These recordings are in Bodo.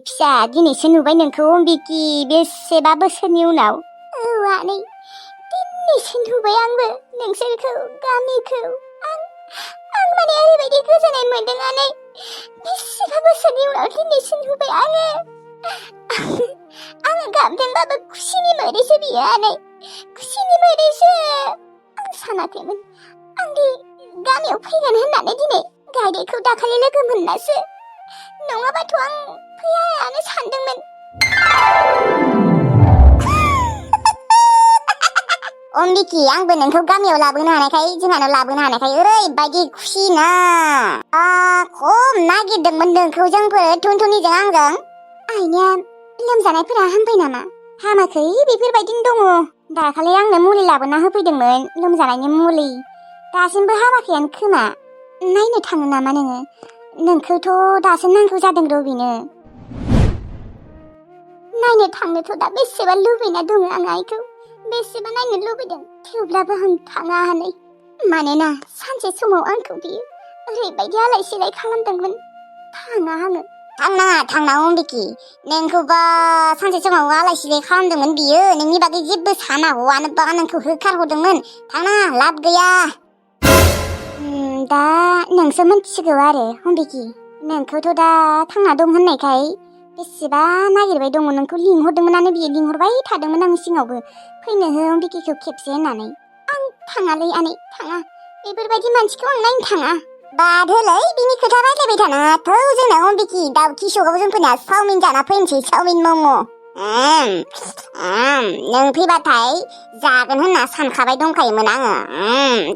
फिसा दिनैसो नुबाय नोंखौ बिकि बेसेबा बोसोरनि उनाव। औ आनै दिनैसो नुबाय आंबो नोंसोरखौ गामिखौ। आं माने ओरैबायदि गोजोननाय मोन्दों आनै। बेसेबा बोसोरनि उनाव दिनैसो नुबाय आङो। आङो गाबदोंबाबो खुसिनि मोदैसो बियो आनै, खुसिनि मोदैसो। आं सानाखैमोन आंदि गामियाव फैगोन होननानै दिनै गायदेरखौ दाखालि लोगो मोननासो। नङाबाथ' आं फैयानो सानदोंमोन। अम्बिकि आंबो नोंखौ गामियाव लाबोनो हानायखाय जोंहानाव लाबोनो हानायखाय ओरैबायदि खुसि ना। खम नागिरदोंमोन नोंखौ जोंफोर टुनटुनिजों आंजों। आइनिया लोमजानायफोरा हामबाय नामा? हामाखै बेफोरबायदिनो दङ। दाखालि आंनो मुलि लाबोना होफैदोंमोन, लोमजानायनि मुलि। दासिमबो हामाखैयानो खोमा। नायनो थाङो नामा नोङो? नोंखौथ' दासो नांगौ जादों र' बेनो। नायनो थांनोथ' दा बेसेबा लुबैना दङ आं आइखौ, बेसेबा नायनो लुबैदों। थेवब्लाबो आं थाङा हानै। मानोना सानसे समाव आंखौ बियो ओरैबायदि आलाय सिलाय खालामदोंमोन। थाङा आङो। थांना अम्बिकि। नोंखौबा सानसे समाव आलाय सिलाय खालामदोंमोन बियो। नोंनि बागै जेबो साना हवानोबा नोंखौ होखारहरदोंमोन। थाङा लाब गैया। दा नोंसो मिथिसिगौ आरो अम्बिकि। नोंखौथ' दा थांना दं होननायखाय बेसेबा नागिरबाय दङ। नोंखौ लिंहरदोंमोनानो बियो, लिंहरबाय थादोंमोन आं सिगाङावबो फैनो हो अम्बिकिखौ खेबसे होननानै। आं थाङालै आनै, थाङा। बेफोरबायदि मानसिखौ आं नायनो थाङा। बाद होलै बिनि खोथा रायज्लायबाय थानाङा। थौ जोंना अम्बिकि दाउखि सगाव जोंफोरना चावमिन जाना फैनोसै, चावमिन मम'। नों फैबाथाय जागोन होनना सानखाबाय दंखायोमोन आङो।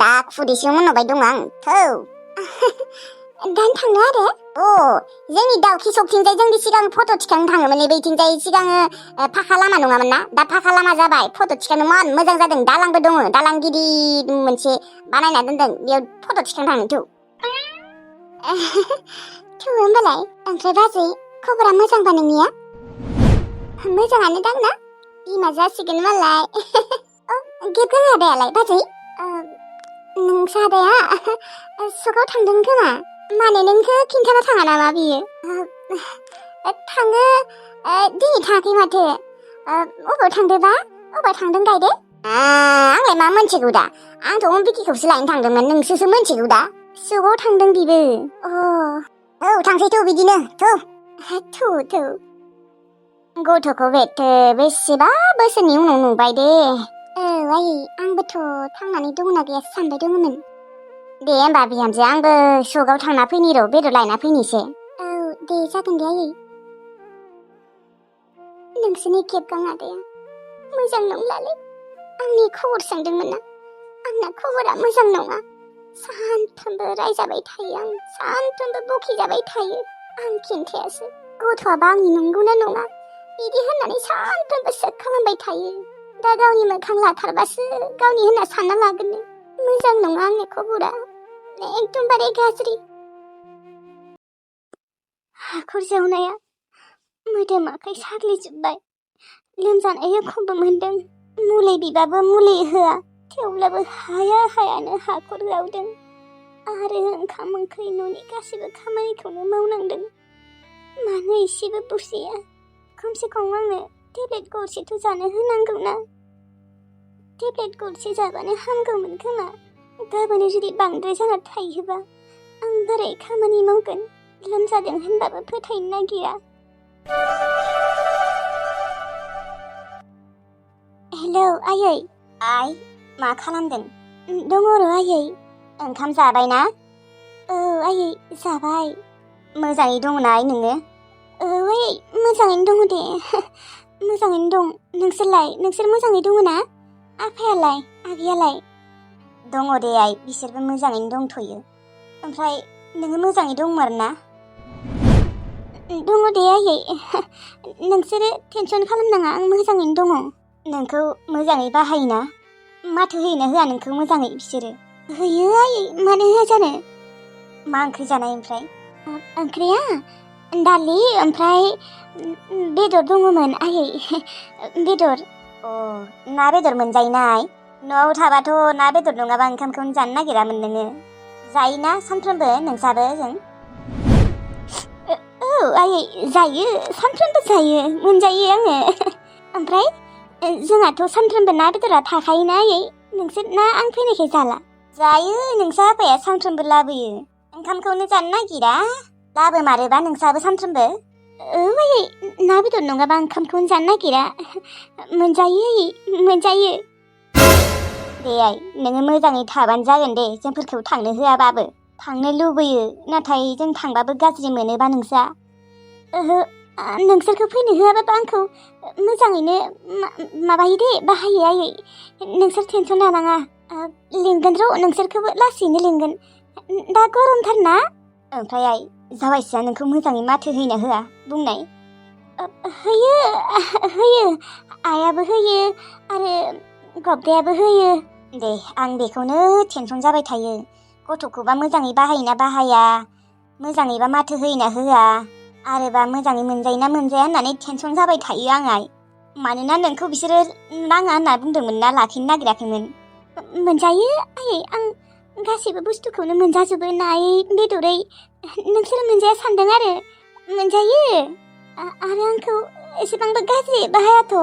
दा खुदैसो मन'बाय दं आं। थौ। दानो थांनो आरो? जोंनि दाउखि सकथिंजाय जोंनि सिगां फट' थिखांनो थाङोमोन। बैथिंजाय सिगां फाखा लामा नङामोन ना? दा फाखा लामा जाबाय। फट' थिखांनो मान मोजां जादों। दालांबो दङ, दालां गिदिर मोनसे बानायना दोनदों। बेयाव फट' थिखांनो थांनो थौ। थौ होमबालाय। ओमफ्राय बाजै खबरा मोजांबा नोंनिया? मोजाङानो दां ना? बिमा जासिगोन मालाय। गेबगोन आदायालाय बाजै? नोंसा आदाया सकाव थांदों खोमा। माने नोंखौ खिन्थाना थाङा नामा बियो? थाङो, दिनै थाङाखै माथो। अबाव थांदोंबा? अबाव थांदों गायदे? आंलाय मा मोनथिगौ दा? आंथ' अम्बिकिखौसो लायनो थांदोंमोन। नोंसोरसो मोनथिगौ दा? सकाव थांदों बिबो। थांसै थौ बिदिनो। थौ। गथ'खौ बेसेबा बोसोरनि उनाव नुबाय दे। आयै आंबोथ' थांनानै दंना गैयासो सानबाय दङमोन। दे होमबा बिहामजो, आंबो सकाव थांना फैनि र', बेदर लायना फैनोसै। दे जागोन दे आयै। नोंसोरनि खेबगां आदाया मोजां नंलालै। आंनि खबर सोंदोंमोन ना, आंना खबरा मोजां नङा। सानफ्रोमबो रायजाबाय थायो आं, सानफ्रोमबो बखिजाबाय थायो। आं खिन्थायासो गथ'आबा आंनि नंगौना नङा बिदि होननानै सानफ्रोमबो सोख खालामबाय थायो। दा गावनि मोखां लाथारबासो गावनि होनना सानना लागोन। मोजां नङा आंनि खबरा, एकदमबारे गाज्रि। हाखर जावनाया मोदोम आखाइ साग्लिजोब्बाय। लोमजानाय एखमबो मोन्दों। मुलि बिबाबो मुलि होआ। थेवब्लाबो हायानो हाखर जावदों। आरो ओंखाम ओंख्रि न'नि गासैबो खामानिखौनो मावनांदों। मानो एसेबो बुजिया? खमसे खम आंनो टेब्लेट गरसेथ' जानो होनांगौ ना। टेब्लेट गरसे जाबानो हामगौमोन खोमा। गाबोनो जुदि बांद्राय जाना थायोबा आं बोरै खामानि मावगोन? लोमजादों होनबाबो फोथायनो नागिरा। हेलौ आयै। आइ, मा खालामदों? दङ र' आयै। ओंखाम जाबाय ना? आयै जाबाय। मोजाङै दङ ना नोङो? आयै मोजाङैनो दङ दे। मोजाङैनो दं। नोंसोर मोजाङै दङ ना? आफायालाय, आगैयालाय? दङ दे आइ, बिसोरबो मोजाङैनो दंथ'यो। ओमफ्राय नोङो मोजाङै दंमार ना? दङ दे आयै। नोंसोरो टेनसन खालामनाङा, आं मोजाङैनो दङ। नोंखौ मोजाङै बाहायोना? माथो होयोना होआ नोंखौ मोजाङै बिसोरो? होयो आयै, मानो होआ जानो? मा ओंख्रि जानाय ओमफ्राय? ओंख्रिया दालि ओमफ्राय बेदर दङमोन आयै। बेदर। ना बेदर मोनजायोना आइ? न'आव थाबाथ' ना बेदर नङाबा ओंखामखौनो जानो नागिरामोन नोङो। जायोना सानफ्रोमबो नोंसाबो जों? औ आयै जायो सानफ्रोमबो जायो मोनजायो आङो ओमफ्राय जोंहाथ' सानफ्रोमबो ना बेदरा थाखायोना आयै नोंसोर ना आं फैनायखाय जाला जायो नोंसा आफाया सानफ्रोमबो लाबोयो ओंखामखौनो जानो नागिरा लाबोमारोबा नोंसाबो सानफ्रोमबो औ आयै ना बेदर नङाबा ओंखामखौनो जानो नागिरा मोनजायो आयै मोनजायो दे आइ नोङो मोजाङै थाबानो जागोन दे जोंफोरखौ थांनो होआबाबो थांनो लुबैयो नाथाय जों थांबाबो गाज्रि मोनोबा नोंसा ओहो नोंसोरखौ फैनो होआबाबो आंखौ मोजाङैनो माबायो दे बाहायो आयै नोंसोर टेनसन लानाङा लिंगोन र' नोंसोरखौबो लासैनो लिंगोन दा गरमथार ना ओमफ्राय आइ जावायसोआ नोंखौ मोजाङै माथो होयोना होआ बुंनाय होयो होयो आइयाबो होयो आरो गब्दायाबो होयो दे आं बेखौनो टेनसन जाबाय थायो गथ'खौबा मोजाङै बाहायोना बाहाया मोजाङैबा माथो होयोना होआ आरोबा मोजाङै मोनजायोना मोनजाया होननानै टेनसन जाबाय थायो आं आइ मानोना नोंखौ बिसोरो नाङा होनना बुंदोंमोन ना लाखिनो नागिराखैमोन मोनजायो आयै आं गासैबो बुस्थुखौनो मोनजाजोबो नायै बेदरै नोंसोर मोनजाया सानदों आरो मोनजायो आरो आंखौ एसेबांबो गाज्रि बाहायाथ'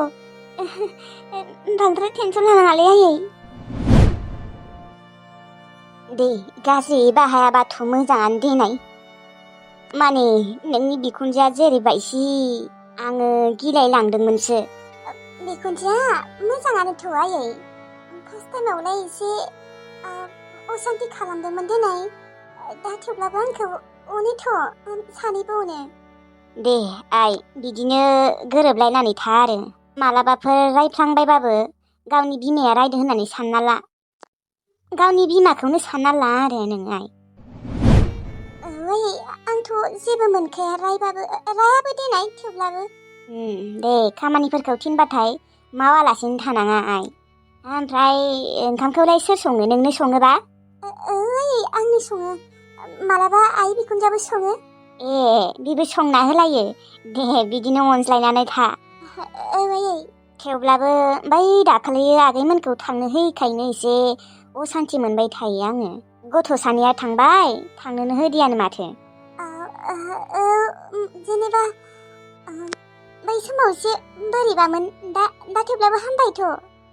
बांद्राय टेनसन लानाङालै आयै दे गाज्रि बाहायाबाथ' मोजाङानो देनाय माने नोंनि बिखुनजोआ जेरैबायसि आङो गिलायलांदोंमोनसो बिखुनजोआ मोजाङानोथ' आयै फार्स्ट टाइमावलाय एसे असान्ति खालामदोंमोन देनाय दा थेवब्लाबो आंखौ अनोथ' सानैबो अनो दे आइ बिदिनो गोरोबलायनानै था आरो मालाबाफोर रायफ्लांबायबाबो गावनि बिमाया रायदों होननानै सानना ला गावनि बिमाखौनो सानना ला आरो नों आइ आंथ' जेबो मोनखाया रायाबो देनाय थेवब्लाबो दे खामानिफोरखौ थिनबाथाय मावालासिनो थानाङा आइ ओमफ्राय ओंखामखौलाय सोर सङो नोंनो सङोबा आंनो सङो मालाबा आइ बिखुनजोआबो सङो ए बिबो संना होलायो दे बिदिनो अनज्लायनानै था थेवब्लाबो बै दाखालि आगैमोनखौ थांनो होयैखायनो एसे असान्ति मोनबाय थायो आङो गथ' सानैया थांबाय थांनोनो होदियानो माथो जेनेबा बै समाव एसे बोरैबामोन दा थेवब्लाबो हामबायथ'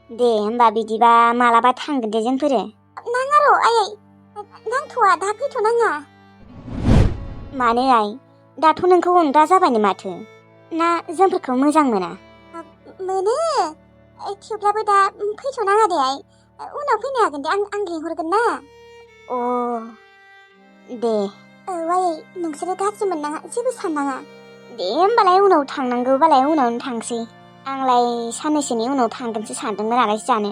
दे होमबा बिदिबा मालाबा थांगोन दे जोंफोरो नाङा र' आयै नांथ'आ दा फैथ'नाङा मानो आइ दाथ' नोंखौ अनग्रा जाबायनो माथो ना जोंफोरखौ मोजां मोना मोनो थेवब्लाबो दा फैथ'नाङा दे आइ उनाव फैनो हागोन दे आं लिंहरगोन ना अ दे औ आयै नोंसोरो गाज्रि मोननाङा जेबो साननाङा दे होमबालाय उनाव थांनांगौबालाय उनावनो थांसै आंलाय साननैसोनि उनाव थांगोनसो सानदोंमोन आलासि जानो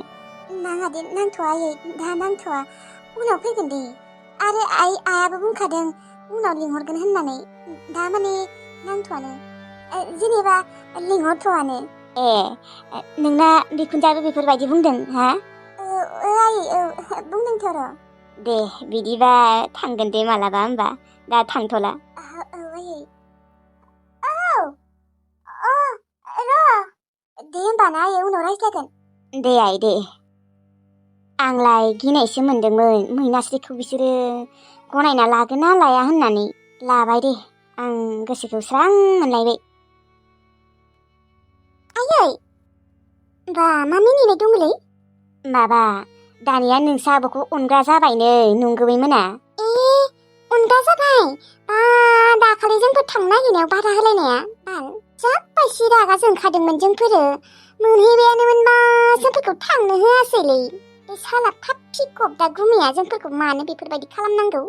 नाङा दे नांथ'आ आयै दा नांथ'आ उनाव फैगोन दे आरो आइयाबो बुंखादों उनाव लिंहरगोन होननानै दा माने नांथ'आनो जेनेबा लिंहरथ'आनो ए नोंना बिखुनजोआबो बेफोरबायदि बुंदों हा आयै औ बुंदोंथ' र' दे बिदिबा थांगोन दे मालाबा होमबा दा थांथ'ला आयै औ दे होमबा ना आयै उनाव रायज्लायगोन दे आइ दे आंलाय गिनायसो मोनदोंमोन मैनास्रिखौ बिसोरो गनायना लागोन ना लाया होननानै लाबाय दे आं गोसोखौ स्रां मोनलायबाय आयै बा मा मिनिनाय दंलै माबा दानिया नोंसा आब'खौ अनग्रा जाबायनो नंगौबै मोना अनग्रा जाबाय बा दाखालि जोंफोर थांनो नागिरनायाव बादा होलायनाया जाबायसि रागा जोंखादोंमोन जोंफोरो मोनहैबायानोमोनबा जोंफोरखौ थांनो होआसैलै बे साला फाफि गब्दा गुमैया जोंफोरखौ मानो बेफोरबायदि खालामनांगौ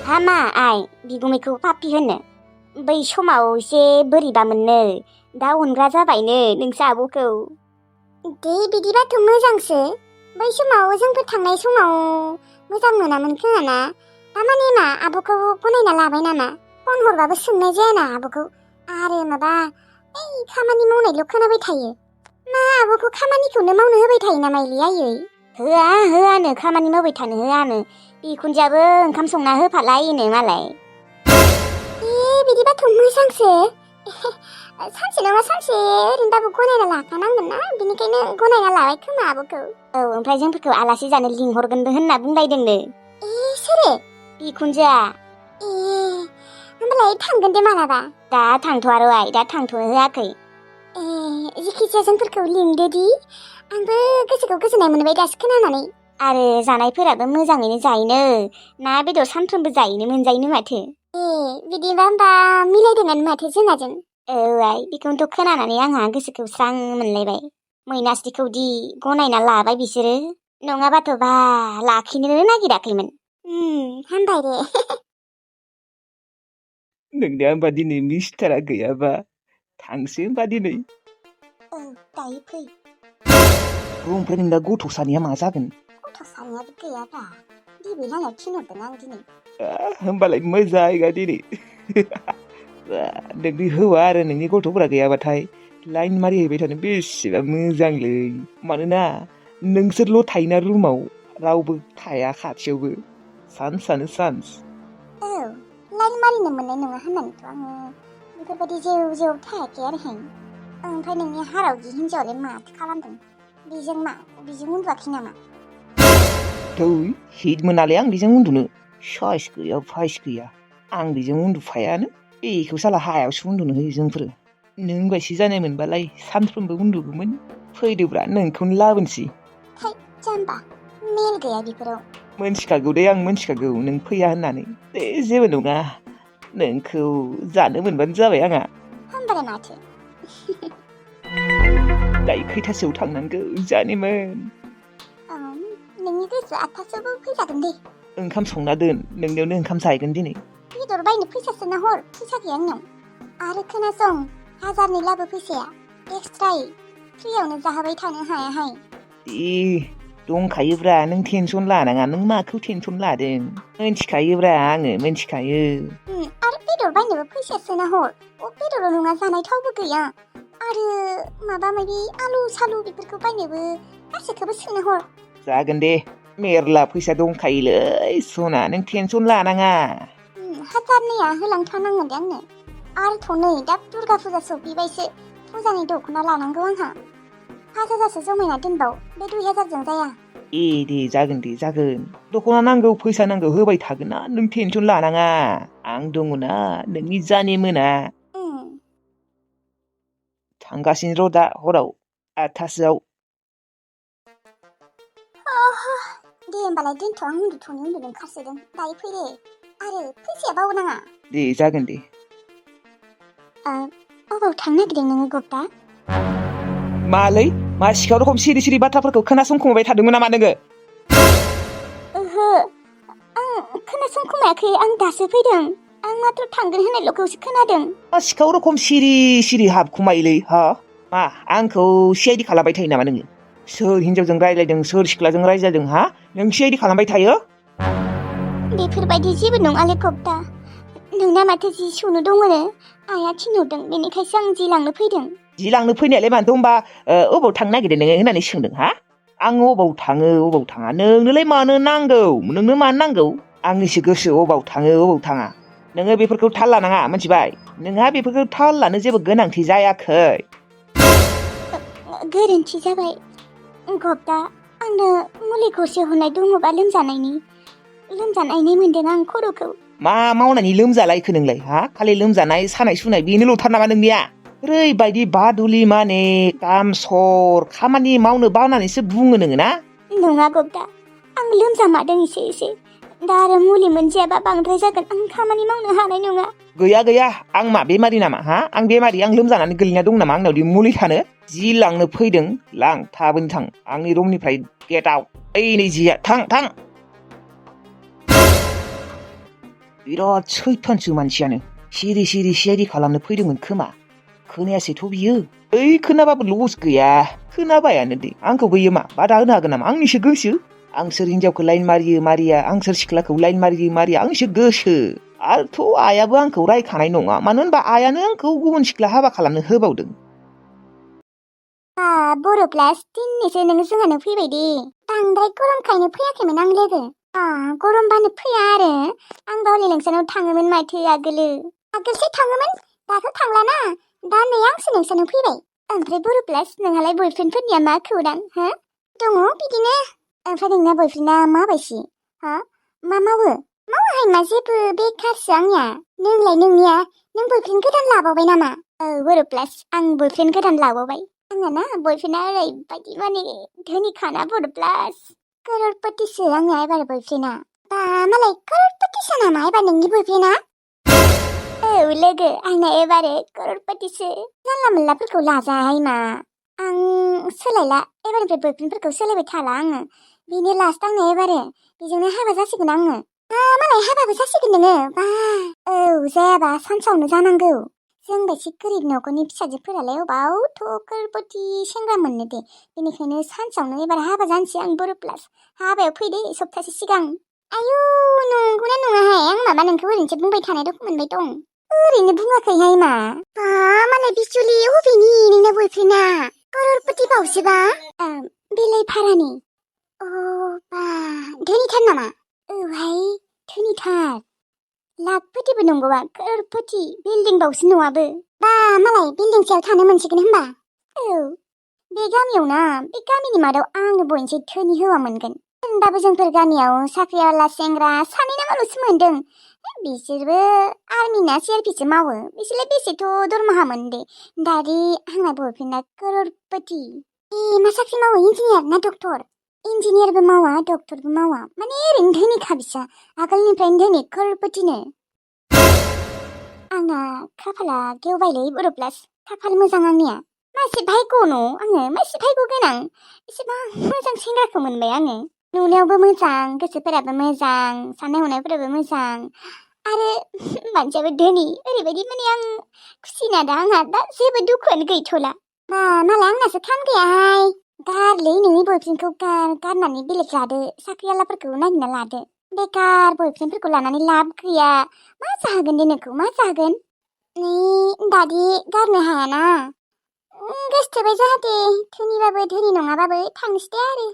हामा आइ बिगुमैखौ पापि होनो बै समाव एसे बोरैबामोननो दा अनग्रा जाबायनो नोंसा आब'खौ दे बिदिबाथ' मोजांसो बै समाव जोंफोर थांनाय समाव मोजां मोनामोन खोमाना दामाने मा आब'खौ गनायना लाबाय नामा फन हरबाबो सोंनाय जायाना आब'खौ आरो माबा खामानि मावनायल' खोनाबाय थायो मा आब'खौ खामानिखौनो मावनो होबाय थायो नामा आयै होआनो खामानि मावबाय थानो होआनो बिखुनजोआबो ओंखाम संना होफालायोनो मालाय बिदिबाथ' मोजांसो सानसे नङा सानसे ओरैनोबाबो गनायना लाखानांगोन ना बिनिखायनो गनायना लाबाय खोमा आब'खौ औ ओमफ्राय जोंफोरखौ आलासि जानो लिंहरगोनबो होनना बुंलायदोंनो सोरो बिखुनजोआ होमबालाय थांगोन दे मालाबा। दा थांथ'आ र' आइ, दा थांथ'नो होआखै। जिखिजाया जोंफोरखौ लिंदो दि। आंबो गोसोखौ गोजोननाय मोनबाय दासो खोनानानै। आरो जानायफोराबो मोजाङैनो जायोनो। ना बेदर सानफ्रोमबो जायोनो मोनजायोनो माथो। बिदिबा होमबा मिलायदोंआनो माथो जोंहाजों। औ आइ, बेखौनोथ' खोनानानै आंहा गोसोखौ स्रां मोनलायबाय। मैनास्रिखौ दि गनायना लाबाय बिसोरो। नङाबाथ' बा लाखिनोनो नागिराखैमोन। हामबाय दे। नोंनिया होमबा दिनै मिस्टारा गैयाबा थांसै होमबा दिनै। दायो फै। ओमफ्राय नोंना गथ' सानैया मा जागोन? गथ' सानैयाबो गैयाब्रा। बिबै लाहानाव थिनहरदों आं दिनै। होमबालाय मोजां दिनै। नोंनि हौवा आरो नोंनि गथ'फोरा गैयाबाथाय लाइन मारिहैबाय थानो बेसेबा मोजांलै। मानोना नोंसोरल' थायोना रुमाव, रावबो थाया खाथियावबो। सान्सआनो सान्स। औ, लाइन मारिनो मोननाय नङा होननानैथ' आङो बेफोरबायदि जेव थायाखै आरोहाय। ओमफ्राय नोंनि हारावगि हिन्जावालाय माथो खालामदों? बेजों उन्दुआखै नामा? थै, हिट मोनालै आं बेजों उन्दुनो। साइस गैया फाइस गैया। आं बेजों उन्दुफायानो। बेखौ साला हायावसो उन्दुनो होयो जोंफोरो। नों बायसि जानाय मोनबालाय सानफ्रोमबो उन्दुगौमोन। फैदोब्रा नोंखौनो लाबोनोसै। थै, जाम्बा, मेल गैया बेफोराव। मोनथिखागौ दे, आं मोनथिखागौ नों फैया होननानै। दे जेबो नङा, नोंखौ जानो मोनबानो जाबाय आंहा। होमबालाय माथो? दायो खैथासोआव थांनांगौ जानिमोन? नोंनि गोसो 8थासोआवबो फैजागोन दे। ओंखाम संना दोन, नोंनियावनो ओंखाम जाहैगोन दिनै। बेदर बायनो फैसा सोना हर, फैसा गैया आंनाव। आरो खोनासं, 1000नि लाबो फैसाया एक्सट्रायै। फ्रियावनो जाहोबाय थानो हायाहाय। दंखायोब्रा, नों टेनसन लानाङा। नों माखौ टेनसन लादों? मोनथिखायोब्रा, आङो मोनथिखायो। आरो बेदर बायनोबो फैसा सोना हर। बेदरल' नङा, जानाय थावबो गैया। आरो माबा माबि आलु सालु बेफोरखौ बायनोबो गासैखौबो सोना हर। जागोन दे, मेरला फैसा दंखायोलै सना, नों टेनसन लानाङा। 1000निया होलांथारनांगोन दे आंनो। आरोथ' नै दा दुर्गा फुजा सफैबायसो। फुजानि दख'ना लानांगौ आंहा। 5000सो जमायना दोनबाव, बे 2000जों जाया। दे जागोन दे जागोन। दख'ना नांगौ, फैसा नांगौ, होबाय थागोन ना, नों टेनसन लानाङा। आं दङना, नोंनि जानि मोना। थांगासिनो र' दा हराव 8थासोआव। दे होमबालाय दोनथ', आं उन्दुनो ओंखारसोदों। दायो फै दे। आरो फैसाया बावनाङा। दे जागोन दे। अबाव थांनो नागिरदों नोङो गप्ता? मालै, मा सिखाव रखम सिरि सिरि बाथ्राफोरखौ खोनासंखोमाबाय थादोंमोन नामा नोङो? ओहो, आं खोनासंखोमायाखै, आं दासो फैदों। आं माथ्र थांगोन होननायल'खौसो खोनादों। मा सिखाव रखम सिरि सिरि हाबखुमायोलै, मा आंखौ सिआइडि खालामबाय थायो नामा नोङो? सोर हिनजावजों रायज्लायदों, सोर सिख्लाजों रायज्लायदों, नों सिआइडि खालामबाय थायो? बेफोरबायदि जेबो नङालै गप्ता। नोंना माथो जि सुनो दङनो, आइया थिनहरदों, बेनिखायसो आं जि लांनो फैदों। जि लांनो फैनायालाय मानोथ' होमबा अबाव थांनो नागिरदों नोङो होननानै सोंदों? आं अबाव थाङो अबाव थाङा, नोंनोलाय मानो नांगौ? नोंनो मानो नांगौ? आंनिसो गोसो अबाव थाङो अबाव थाङा। नोङो बेफोरखौ थाल लानाङा, मिथिबाय? नोंहा बेफोरखौ थाल लानो जेबो गोनांथि जायाखै। गोरोन्थि जाबाय गप्ता। आंनो मुलि गरसे हरनाय दङबा लोमजानायनि मोनदों आं खर'खौ। मा मावनानै लोमजालायखो नोंलाय? खालि लोमजानाय सानाय सुनाय बेनोल'थार नामा नोंनिया? ओरैबायदि बादुलि माने कामसर, खामानि मावनो बानानैसो बुङो नोङो ना? नङा गप्ता, आं लोमजामादों एसे। दा आरो मुलि मोनजायाबा बांद्राय जागोन, आं खामानि मावनो हानाय नङा। गैया, आं मा बेमारि नामा? आं बेमारि, आं लोमजानानै गोलैना दं नामा आंनावदि मुलि थानो? जि लांनो फैदों लां, थाबैनो थां आंनि रुमनिफ्राय। Get out. नै जिया, थां। बिराद सैथानसो मानसियानो। सिरि सिरि सिआइडि खालामनो फैदोंमोन खोमा। खोनायासैथ' बियो। खोनाबाबो लस गैया, खोनाबायानो दे। आंखौ बैयो मा बादा होनो हागोन नामा? आंनिसो गोसो। आं सोर हिनजावखौ लाइन मारियो मारिया, आं सोर सिख्लाखौ लाइन मारियो मारिया, आंनिसो गोसो। आरोथ' आइयाबो आंखौ रायखानाय नङा, मानो होनबा आइयानो आंखौ गुबुन सिख्ला हाबा खालामनो होबावदों। बर' क्लास 10निसो नों जोंहानो फैबाय दे। बांद्राय गरमखायनो फैयाखैमोन आं लोगो। गरमबानो फैया आरो। आंबो हले नोंसानाव थाङोमोन माथो आगोलसो थाङोमोन, दाथ' थांलाना। दा नै आंसो नोंसानाव फैबाय। ओमफ्राय बर' क्लास, नोंहालाय बयफ्रेन्डफोरनिया मा खौरां? दङ बिदिनो। ओमफ्राय नोंना बयफ्रेन्डा माबायसि? मा मावो? मावाहाय मा जेबो बेखारसो आंनिया। नोंलाय नोंनिया नों बयफ्रेन्ड गोदान लाबावबाय नामा? बर' प्लास आं बयफ्रेन्ड गोदान लाबावबाय। आंना ना बयफ्रेन्डआ ओरैबायदि माने धोनिखाना बर' प्लास। करोड़पतिसो आंनिया एबार बयफ्रेन्डआ। बा मालाय करोड़पतिसो नामा एबार नोंनि बयफ्रेन्डआ? औ लोगो आंना एबार करोड़पतिसो। जानला मोनलाफोरखौ लाजाहाय मा। आं सोलायला एबारनिफ्राय बयफ्रेन्डफोरखौ सोलायबाय थाला आङो। बेनो लास्ट आंना एबारो। बेजोंनो हाबा जासिगोन आङो। मालाय हाबाबो जासिगोन नोङो। बा औ जायाबा सानसेयावनो जानांगौ। जों बायदि गोरिब न'खरनि फिसाजोफोरालाय अबावथ' करोड़पति सेंग्रा मोननो दे। बेनिखायनो सानसेयावनो एबार हाबा जानोसै आं बर' प्लास। हाबायाव फैदे सप्तासे सिगां। आयु नंगौना नङाहाय? आं माबा नोंखौ ओरैनोसो बुंबाय थानाय रखम मोनबाय दं। ओरैनो बुङाखैहाय मा। बा मालाय बिजुलि अबेनि नोंना बयफ्रेन्डआ? करोड़पति बावसोबा? बिलाइफारानि। अ बा धोनिथार नामा? औहाय धोनिथार। लाखपतिबो नंगौबा करोड़पति बिल्डिं बावसो न'आबो। बा मालाय बिल्डिं सायाव थानो मोनसिगोन होनबा? औ बे गामियाव ना बे गामिनि मादाव आंनो बयनिफ्राय धोनि हौवा मोनगोन। होनबाबो जोंफोर गामियाव साख्रिआवला सेंग्रा सानै नामाल'सो मोनदों। बिसोरबो आर्मि ना सिआरपिसो मावो। बिसोरलाय बेसेथ' दरमाहा मोनो दे। दादि आंना बयफ्रेन्डआ करोड़पति। मा साख्रि मावो? इन्जिनियार ना डक्टर? इन्जिनियारबो मावा डक्टरबो मावा। माने ओरैनो धोनिखा बिसा। आगोलनिफ्रायनो धोनि करोड़पतिनो। आंना खाफाला गेवबायलै बर' प्लास। खाफाल मोजां आंनिया। मासे भाग्य न' आङो मासे भाग्य गोनां। एसेबां मोजां सेंग्राखौ मोनबाय आङो। नुनायावबो मोजां, गोसोफोराबो मोजां, साननाय हनायफोराबो मोजां। आरो मानसियाबो धोनि। ओरैबायदि माने आं खुसिना दा आंहा दा जेबो दुखुआनो गैथ'ला। बा मालाय आंनासो खान गैयाहाय। गारलै नोंनि बयफ्रेन्डखौ गारनानै बेलेग लादो। साख्रिआवलाफोरखौ नागिरना लादो। बेकार बयफ्रेन्डफोरखौ लानानै लाब गैया। मा जागोन दे नोंखौ मा जागोन? दादि गारनो हायाना। गोसथोबाय जाहाथे धोनिबाबो धोनि नङाबाबो थांसै दे आरो।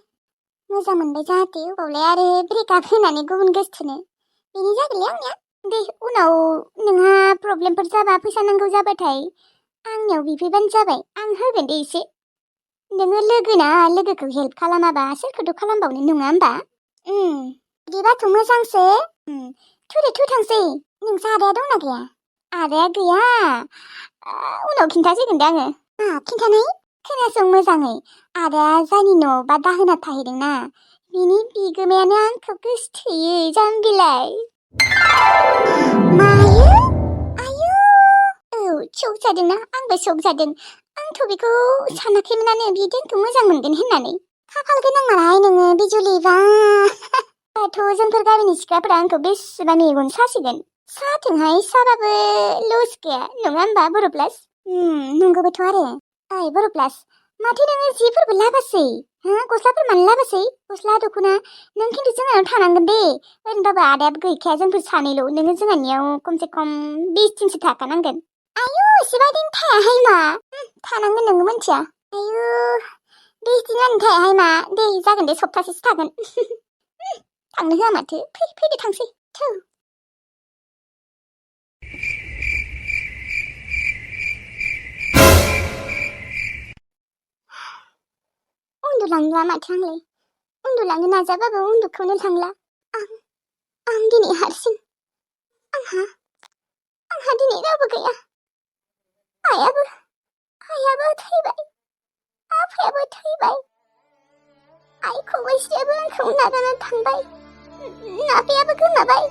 मोजां मोनबाय जाहाथे अबावलाय आरो ब्रेकआप होनानै गुबुन गोसथोनो। बेनो जागोनलै आंनिया। दे उनाव नोंहा प्रब्लेमफोर जाबा फैसा नांगौ जाबाथाय आंनियाव बिफैबानो जाबाय। आं होगोन दे एसे। नोङो लोगोना लोगोखौ हेल्प खालामाबा सोरखौथ' खालामबावनो नङा होमबा? बिदिबाथ' मोजांसो। थुदे थु थांसै। नोंसा आदाया दंना गैया? आदाया गैया। उनाव खिन्थासिगोन दे आङो। खिन्थानाय? खोनासं मोजाङै। आदाया जायनि न' बा दाहोना थाहैदोंना बिनि बिगोमायानो आंखौ गोसथोयो जाम्बिलाय। मायो? आयु औ शक जादोंना? आंबो शक जादों। आंथ' बेखौ सानाखैमोनानो बिदि आंखौ मोजां मोनगोन होननानै। खाफाल गोनां मालाय नोङो बिजुलिबा। दाथ' जोंफोर गामिनि सिख्लाफोरा आंखौ बेसेबा मेगन सासिगोन। साथोंहाय साबाबो लस गैया नङा होमबा बर' प्लास? नंगौबोथ' आरो। ओइ बर' प्लास माथो नोङो जिफोरबो लाबासै? गस्लाफोर मानो लाबासै? गस्ला दख'ना नों खिन्थु जोंनाव थानांगोन दे। ओरैनोबाबो आदायाबो गैखाया जोंफोर सानैल'। नोङो जोंहानियाव खमसे खम 20 दिनसो थाखानांगोन। आयु एसेबादिन थायाहाय मा। थानांगोन नोङो मिथिया। आयु 20 दिनानो थायाहाय मा। दे जागोन दे सप्तासेसो थागोन। थांनो होआ माथो। फैदो थांसै। थौ। उन्दुलांला माथो आंलाय। उन्दुलांनो नाजाबाबो उन्दुखौनो थांला। आं दिनै हारसिं। आंहा दिनै रावबो गैया। आइयाबो थैबाय। आफायाबो थैबाय। आइ खबाइसेयाबो आंखौ नागारना थांबाय। आफायाबो गोमाबाय।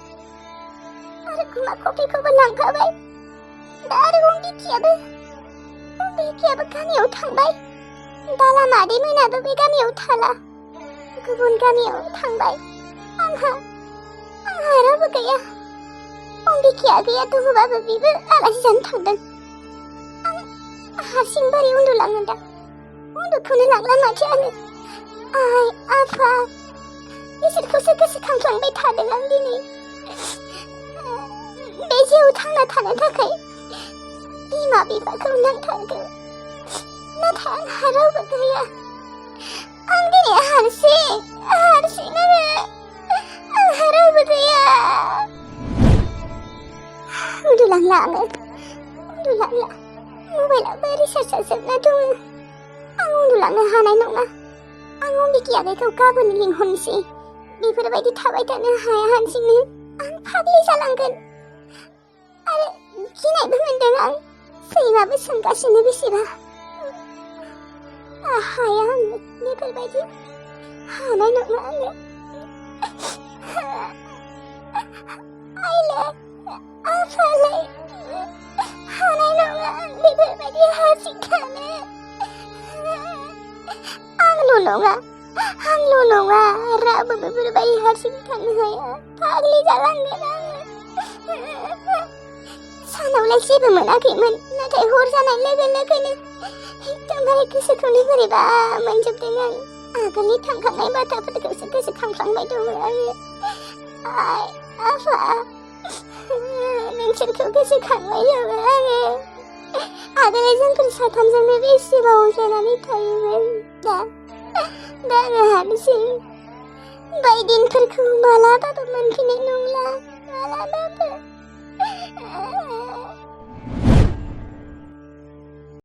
आरो गुमा कफिखौबो लांफाबाय। दा आरो अम्बिकायाबो गामियाव थांबाय। बाला मादै मोनाबो बे गामियाव थाला। गुबुन गामियाव थांबाय। आंहा रावबो गैया। अम्बिकाया गैया दङबाबो बिबो आलासि जानो थांदों। आं हारसिं बोरै उन्दुलांनो दा। उन्दुखौनो लांला माथो आङो। आइ आफा बिसोरखौसो गोसोखांफ्लांबाय थादों आं दिनै। बे जिउआव थांना थानो थाखाय बिमा बिफाखौ नांथारगौ। नाथाय आंहा रावबो गैया। आं दिनै हारसिं आरो आंहा रावबो गैया। उन्दुलांला आङो। उन्दुलांला। मबाइलाबो रिसार्जआ जोबना दङ। आं उन्दुलांनो हानाय नङा। आं अम्बिका आगैखौ गाबोन लिंहरनोसै। बेफोरबायदि थाबाय थानो हाया हारसिंनो। आं फाग्लि जालांगोन आरो गिनायबो मोनदों आं सैमाबो सोंगासिनो बेसेबा हाया आङो बेफोरबायदि हानाय नङा आङो आइले आफालाय हानाय नङा आं बेफोरबायदि हारसिं थानो आंल' नङा रावबो बेफोरबायदि हारसिं थानो हाया फाग्लि जालांगोन आङो सानावलाय जेबो मोनाखैमोन नाथाय हर जानाय लोगो लोगोनो एकदमबारे गोसोखौनो बोरैबा मोनजोबदों आं आगोलनि थांखांनाय बाथ्राफोरखौसो गोसोखांफ्लांबाय दङ आङो आइ आफा नोंसोरखौ गोसोखांबाय दङ आङो आगोल जोंफोर साथामजोंनो बेसेबा अनज्लायनानै थायोमोन दा आङो हारसिं बै दिनफोरखौ मालाबाबो मोनफिननाय नंला मालाबाबो